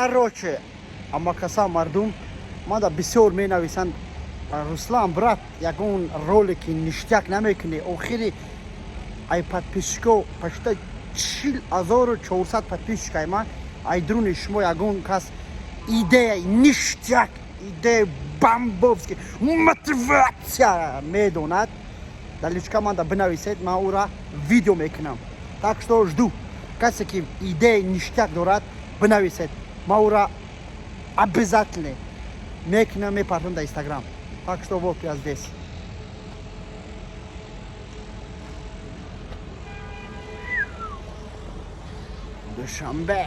Короче, амакаса, мардум мада бисёр менависанд: «Руслан, брат, ягон ролики ништяк намекунӣ?» Охири ай подписчико почти 40 400 подписчикай ман, ай дуруни шумо ягон кас идея ништяк, идея бомбовский, мотивация медонад, дар личка манда бинависед, ман ӯра видео мекунам. Так что жду, касе ки идеяи ништяк дорад, бинависед, ман ӯра обязательно мекунам, мепартам дар Инстаграм. Так что вот я здесь, Душанбе.